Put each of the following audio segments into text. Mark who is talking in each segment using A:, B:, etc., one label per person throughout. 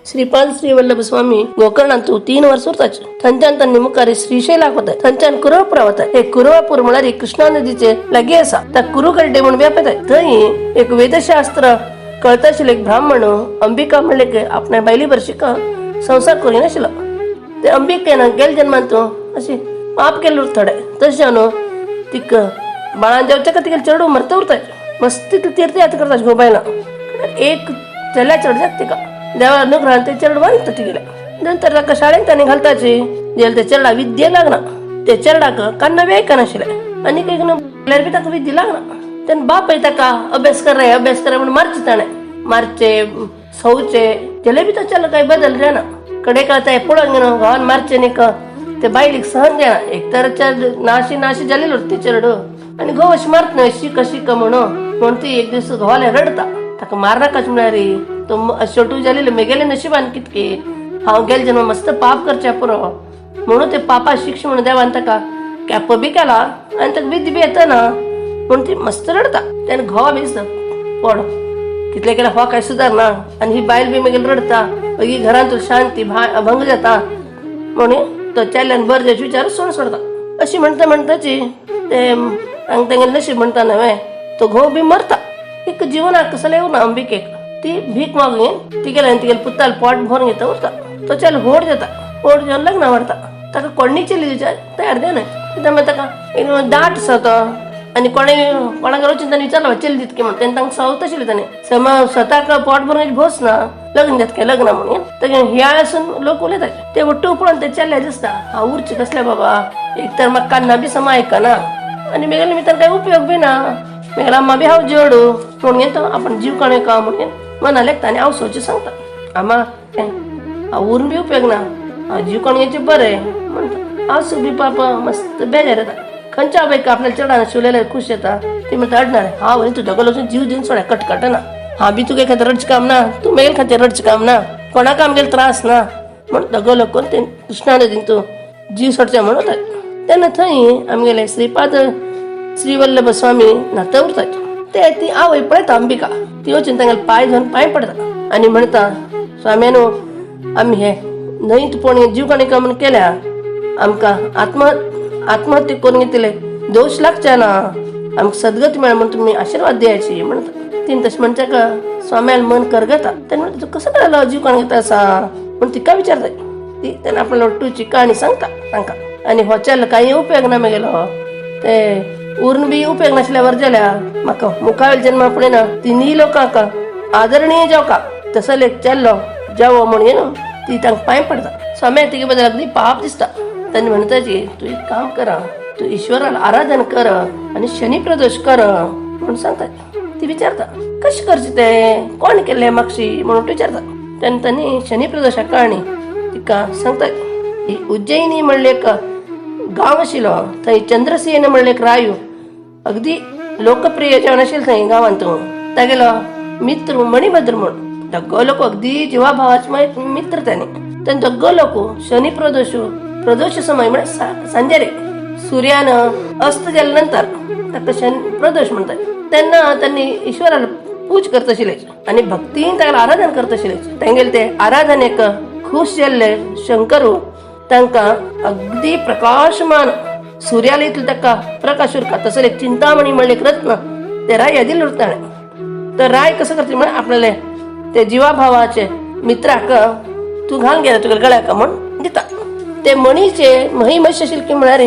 A: श्रीपाद श्री वल्लभ स्वामी गोकर्णांतु 3 वर्ष उरताचे. थंयच्यान तांणी मुखार श्रीशैलाक वतात. थंयच्यान कुरवापूर वतात. हे कुरवापूर म्हळ्यार कृष्णा नदीचे लागीं आसा. त्या कुरुगड्डे म्हणून व्यापतात. थंय एक वेदशास्त्र कळता आशिल्लो एक ब्राह्मण अंबिका म्हणले आपल्या बायली बर शिका संसार करिनाशिल्लो. ते अंबिकेन गेल जन्मांत अशी पाप केल्लो थोडे तशें न्हू तिका बाळान देवच्या का तिका चेडू मरता उरता. मस्त तीर्थयात्रा करता घोबायला. एक चल्या चेडू जाता तिका देवा अनुग्रहान ते चेडू बांदता तिगेले. नंतर ताका शाळेंत ताणें घालताची जेल ते चेडा विद्ये लागना. ते चेडाक कान्ना बी आयकनाशिल्ले आनी एक न्हू बी ताका विद्या लागना. तेन्ना बापय ताका अभ्यास कर रे अभ्यास कर म्हणून मारचे ताणें मारचे सवचे तेले बी तो चलो काही बदल जायना. कडे का ते पळोवन न्हू घोवान मारचे न्ही ते बायलेक सहन जायना. एक तर नाशी नाशी जालेलो ते चेडू आनी घोव अशें मारत न्हय शिक शिक म्हणून म्हणून ती एक दीस घोवाले रडता. ताका मारनाकाच म्हळ्यार तो शेवटू जालेलो मेगेले नशिबान कितके हांव गेले जन्म मस्त पाप करचे पुरो म्हणून ते पापा शिक्ष म्हणून देवान ताका कॅप बी केला आनी ताका विद्या बी येता ना म्हणून ती मस्त रडता. तेन्ना घोवा बी दिसता पड कितले केल्यार हो काय सुदारना आनी ही बायल बी मागीर रडता मागीर घरांत शांती भंग जाता म्हणून तो चेल्यान बरें जायचे विचार सोड सोडता. अशी म्हणटा म्हणटाची ते तांगेलें नशीब म्हणटा न्हय तो घोव बी मरता. एक जिवनाक कसलें उरना अंबिकेक. ती भीक मागून तिगेले आनी तिगेले पुताल पोट भरून घेता उरता. तो चेलो व्हड जाता. व्हड जावन लग्न वाडता. ताका कोणणी चेली दिवच्या तयार जायना. कित्याक मागीर ताका एक दाट आसा तो आनी कोणे कोणाक वचून ताणें विचारला चेली दितकी म्हणून तेन्ना तांकां सवत आशिल्लें ताणें समा स्वताक पोट भरून भोस ना लग्न जातकें लग्न म्हणून ताका हियाळ आसून लोक उलयतात. ते वट्टू पळोवन ते चेल्ले दिसता हांव उरचें कसलें बाबा एक तर म्हाका कान्ना बी समा आयकना आनी मेगेले निमित्तान काय उपयोग बी ना मेगेलो अम्मा बी हांव जेडू म्हणून तो आपण जीव काणूय का म्हणून मना लेखता आनी हांव सोचे सांगता आमा हांव उरून बी उपयोग ना हांव जीव काणयेचें बरें म्हणटा. हांव बी पापा मस्त बेजार येता. खंयच्या बायक आपल्याला चेडान शिवलेले खुश येता ती म्हणटा अडणार हांव आनी तुज्या वचून जीव दिवन सोड्या कटकटना हांव बी तुगे खातीर रडचें काम ना तूं मेगेले खातीर रडचें काम ना कोणाक आमगेले त्रास ना म्हण दगो लोक ते कृष्णा नदीन तूं जीव सोडचें म्हणून वतात. तेन्ना थंय आमगेले श्रीपाद श्रीवल्लभ स्वामी न्हाता उरतात. ते ती आवय पळयता अंबिका ती वचून तांगेले पांय धरून पांय पडता आनी म्हणटा स्वाम्यानो आमी हे न्हंयत पोणे जीव काणी म्हणून केल्या आमकां आत्महत्या करून घेतले दोश लागचे ना आमकां सद्गती मेळ म्हणून तुमी आशिर्वाद द्यायची म्हणटा. तीन तशें म्हणचे का स्वाम्यान मन करगता. तेन्ना म्हणटा तूं कसो केलो जीव काण घेता आसा म्हणून तिका विचारता. ती तेन्ना आपल्या लट्टूची काणी सांगता तांकां आनी हो चेलो कांय उपयोग ना मेगेलो ते उरून बी उपयोग नासल्यावर जाल्या म्हाका मुखावेल जन्मा फुडें ना तिनूय लोकांक आदरणीय जावका तसो एक चेल्लो जावो म्हणून न्हू ती तांकां पांय पडता. स्वाम्या तिगे बद्दल अगदी पाप दिसता. तेन्ना म्हणटा तूं एक काम करा तूं ईश्वराला आराधन कर आनी शनी प्रदोष कर म्हणून सांगता. ती विचारता कशें करचें तें कोण केल्लें मागशी म्हणून विचारता. तेन्ना तांणी शनी प्रदोषा काणी तिका सांगता. उज्जयिनी म्हणले एक गांव आशिल्लो थंय चंद्रसेन म्हणले एक रायू अगदी लोकप्रिय जेवण आशिल्लें थंय गांवांत. तागेलो मित्र मणिभद्र म्हूण दगो लोक अगदी जिवाभावाचे मित्र ताणें. तेन्ना दगो लोक शनी प्रदोष प्रदोष समय म्हळ्यार सांजेरे सूर्यान अस्त जाल्या नंतर ताका शनी प्रदोष म्हणतात. तेन्ना त्यांनी ईश्वराला पूज करत आशिल्ले आनी भक्तीन ताका आराधन करत आशिल्ले. तांगेले ते आराधनेक खुश जाल्ले शंकरू तांकां अगदी प्रकाशमान सूर्याला इतलो ताका प्रकाश उरता तसो एक चिंतामणी म्हणले एक रत्न ते राय दिल उरता. तर राय कसं करते म्हळ्यार आपल्याला ते जिवाभावाचे मित्राक तूं घाल गेला तुगेल्या गळ्याक म्हण दिता. ते मणीचे मही आशिल्ली की म्हळ्यार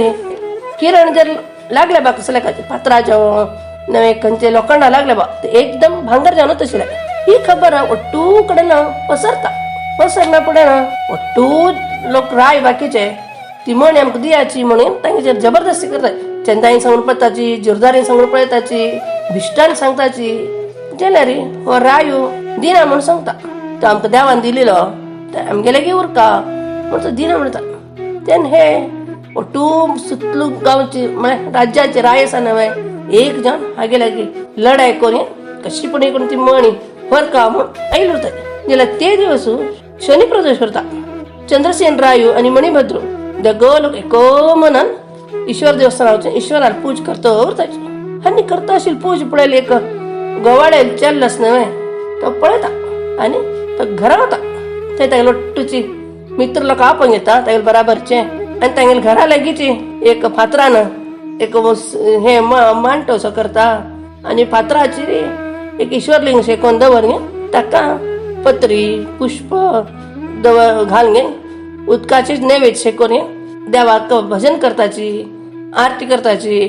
A: किरण जर लागले बा कसल्या फातराच्या नवे खंयचे लोखंडा लागले बा ते एकदम भांगर जावन तशें. ही खबर ಒಟ್ಟೂ कडेन पसरता. पसरना फुडें ना ಒಟ್ಟೂ लोक राय बाकीचे ती म्हण आमकां दियाची म्हणून तांचेर जबरदस्ती करतात. चंदाईन सांगून पळयताची जिरदारीन सांगून पळयताची भिश्टान सांगताची जाल्यार हो रायू दिना म्हणून सांगता. तो आमकां देवान दिलेलो ते आमगेले गी उरका म्हणून तो दिना म्हणटा. तेन्ना हे ಒಟ್ಟೂ सुतलू गांवची म्हळ्यार राज्याचे राय आसा न्हय एक जाण हागे लागीं लढाय करून कशी पण करून ती मणी व्हरका म्हूण आयले उरता. जाल्यार ते दिवस शनी प्रदोष उरता. चंद्रसेन रायू आनी मणिभद्र दगो लोक एको मनान ईश्वर देवस्थानार वचून ईश्वराक पूज करता उरता. आनी करता अशी पूज पळयली एक गवाळे चेल्लो आसा न्हय तो पळयता आनी तो घरा वता. थंय तागेले ಒಟ್ಟುची मित्र लोक आपण घेता तागेले बराबरचे आनी तागेले घरा लागींची एक फातरान एक हे मांडटो असो करता आनी फातराचेर एक ईश्वरलिंग शेकोवन दवर गे, ताका पत्री पुष्प दवर घाल गे, उदकाचेच नैवेद्य शेकोवन देवाक भजन करताची, आरती करताची,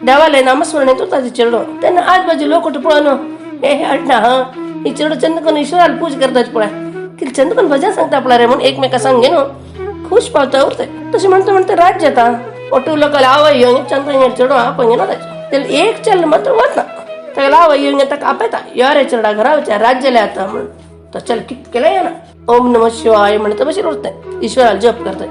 A: देवाले नामस्मरण करताची चेडो. तेन्ना आजबाजू लोक पळोवन हे अण्णा हा ही चेडो चंद करून ईश्वराला पूज करताची पळय, कितें चंद करून भजन सांगता पळय रे म्हूण एकमेका सांग न्हू खुश पावता उरता. तशें म्हणटा म्हणटा राज्य जाता. ಒಟ್ಟು लोकांले आवय येवन चंद चेडो आपण घेवन वताचे. तेल एक चल मात्र वतना तागेले आवय येवन ताका आपयता, यो रे चेडा घरा वच्या, राज्य जाता म्हणून. तो चल कितकेलें येना, ओम नमः शिवाय म्हणटा बशीर उरता, ईश्वराला जप करता.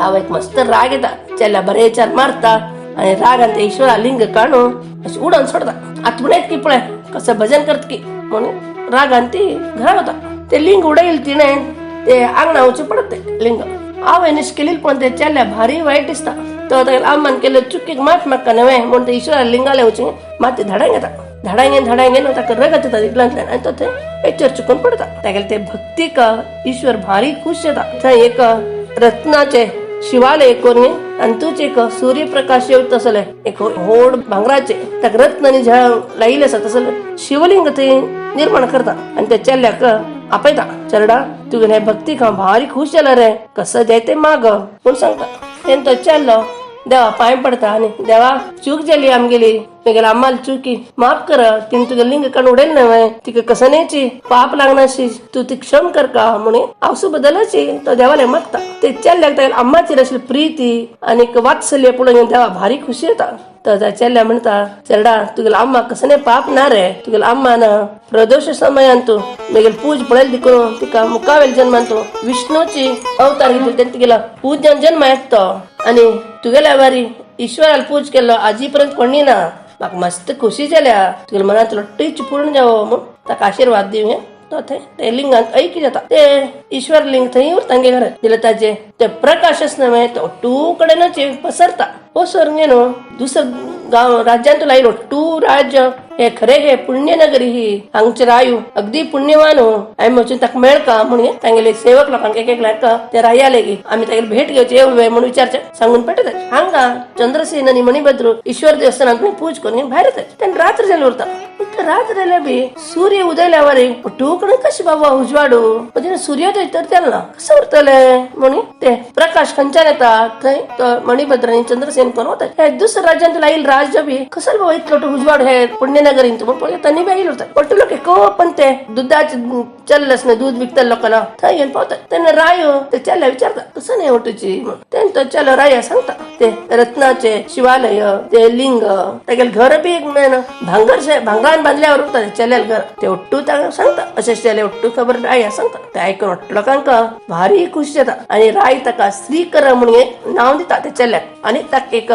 A: आवयक मस्त राग येता, चेल्या बरें चार मारता आनी रागान ते ईश्वरा लिंग काडून अशें उडोवन सोडता. आतां म्हणत की पळय कसं भजन करत की म्हणून रागान ती घरा वता. ते लिंग उडयल तिणें, ते आंगणा वचून पडत ते लिंग. आवय निश्केली पण ते चेल्या भारी वायट दिसता. तो तागेले अम्मान केल्ले चुकीक माफ मागता न्हय म्हूण ते ईश्वरा लिंगाले वचून माती धाडांक येता. धाडांगे धाडांगे न्हू ताका रगत येता इतल्यांतल्यान आनी तो थंय हेचेर चुकून पडता. तागेले ते भक्तीक ईश्वर भारी खुश जाता. थंय एक रत्नाचे शिवालय करून आनी तुच एक सूर्यप्रकाश येवता तसले एक व्हड भांगराचे ताका रत्न आनी झळ लायिल्ले आसा तसले शिवलिंग थंय निर्माण करता आनी त्या चेल्याक आपयता, चेरडा तुगे हे भक्तीक हांव भारी खुश जाला रे, कसं जाय ते माग म्हूण सांगता. तेन्ना तो चेल्लो देवा पांय पडता आनी देवा चूक जाली आमगेली, तुगेले अम्माल चुकी माफ कर, तिने तुगे लिंग काडून उडयलें न्हय, तिका कसनेची पाप लागनाशी तूं ती क्षम कर का म्हणून आवसू बदलाची तो देवाले मागता. ते चेल्ल्याक तागेले अम्माचेर आशिल्ली प्रिती आनी वात्सल्य पळोवन देवा भारी खुशी येता. तर त्या चेल्या म्हणटा, चेरडा तुगेले अम्मा कसने पाप ना रे, तुगेले अम्मान प्रदोष समयान तूं मेगेले पूज पळयली देखून तिका मुखावेल जन्मान तूं विष्णूची अवतार घेतली, तेन्ना तिगेलो पूजन जन्म येता तो आनी तुगेल्या वारी ईश्वराला पूज केल्लो आजी पर्यंत कोणी ना, म्हाका मस्त खुशी जाल्या, तुगेले मनांत लट्टीच पूर्ण जावो म्हूण ताका आशिर्वाद दिवं. तो थंय ते लिंगांत ऐक्य जाता. ते ईश्वर लिंग थंय उरता तांगे घरात दिले ताजे ते प्रकाशच न्हय तो टू कडेनच पसरता. पसरून न्हू दुसरो गांव राज्यांत लायलो टू राज्य हे खरे हे पुण्यनगरी ही, हांगचे रायू अगदी पुण्यवान हो, आमी वचून ताका मेळका म्हणून तांगेले सेवक लोकांक एक एकल्याक ते रायाले की आमी तागेले भेट घेवचे येवं म्हणून विचारचे सांगून पेटतात. हांगा चंद्रसेन आनी मणिभद्र ईश्वर देवस्थानात पूज करून भायर येतात. तेन्ना रात्र जाली उरता. इतले रात्र जाल्यार बी सूर्य उदयल्यावर टू कडेन कशें बाबा उजवाडू सूर्योदय तर जालो ना, कसं उरतले म्हणून ते प्रकाश खंयच्यान येता थंय तो मणिभद्र आनी चंद्रसेन कोण वतात. हे दुसऱ्या राज्यांत आयल राज्य बी कसो बाबा इतलो उजवाड हे पुण्यनगरीन म्हूण पळय तांणी बी आयल उरता. ಒಟ್ಟು लोक पण ते दुधाचे चल्लस न्हय दूध विकतले लोकांना थंय येवन पावतात. तेन्ना रायो ते चेल्या विचारता कसं न्हय वटूची म्हणून. तेन्ना तो चेलो राया सांगता ते रत्नाचे शिवालय ते लिंग तागेले घर बी एक मेन भांगर भांगरान बांदल्यावर उरता चेल्याल घर ते ಒಟ್ಟು ताका सांगता. अशें चेले ಒಟ್ಟು खबर राया सांगता. ते आयकून ಒಟ್ಟು लोकांक भारी खुश जाता आनी राय ताका श्रीकर म्हणून नांव दिता त्या चेल्याक आनी ताका एक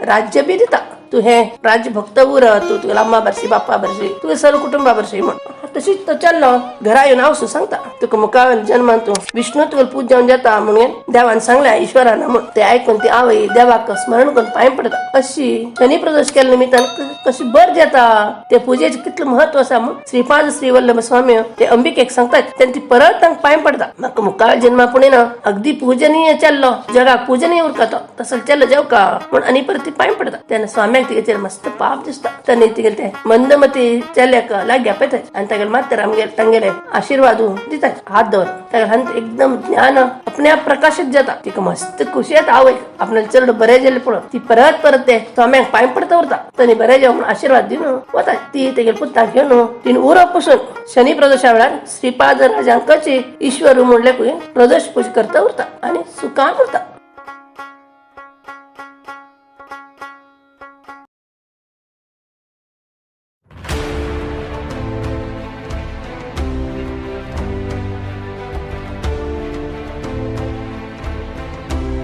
A: राज्य बी दिता. तूं हे राज्य भक्त उर, तूं तुगेल्या अम्मा भरशी बाप्पा भरशी तुगे सर्व कुटुंबा भरशी म्हण. तशीच तो चल्लो घरा येवन हांव सांगता तुका मुखावेल जन्मान तूं विष्णू तुगेलो पूज जावन जाता म्हणून देवान सांगल्या ईश्वरान म्हूण. ते आयकून ती आवय देवाक स्मरण करून पांय पडता. अशी शनी प्रदोष केल्या निमित्तान कशी बर जाता, ते पुजेचें कितलें म्हत्व आसा म्हूण श्रीपाद श्री वल्लभ स्वामी ते अंबिकेक सांगतात. तेन्ना ती परत तांकां पांय पडता. म्हाका मुखावेल जन्मा पुणे ना अगदी पूजनीय चल्लो जगाक पूजनीय उरका तो तसो चल्लो जावं का म्हूण आनी परत ती पांय पडता. तेन्ना स्वाम्याक तिगेचेर मस्त पाप दिसता. तेन्ना तिगेले ते मंदमती चल्याक लागीं आपयतात आनी तागेले मातर आमगेले तांगेले आशिर्वाद दितात हात दवर. तागेले हात एकदम ज्ञान अपने आप प्रकाशित जाता. तिका मस्त खुशी येता आवयक आपल्याला चेडो बरें जालें पळोवन. ती परत परत ते स्वाम्याक पांय पडता उरता. तांणी बरें जावं म्हणून आशिर्वाद दिवन वता. ती तेगेले पुताक घेवन तिणें उरप पसून शनी प्रदोषा वेळार श्रीपाद राजांकची ईश्वर म्हणले प्रदोष पूजा करता उरता आनी सुखान उरता.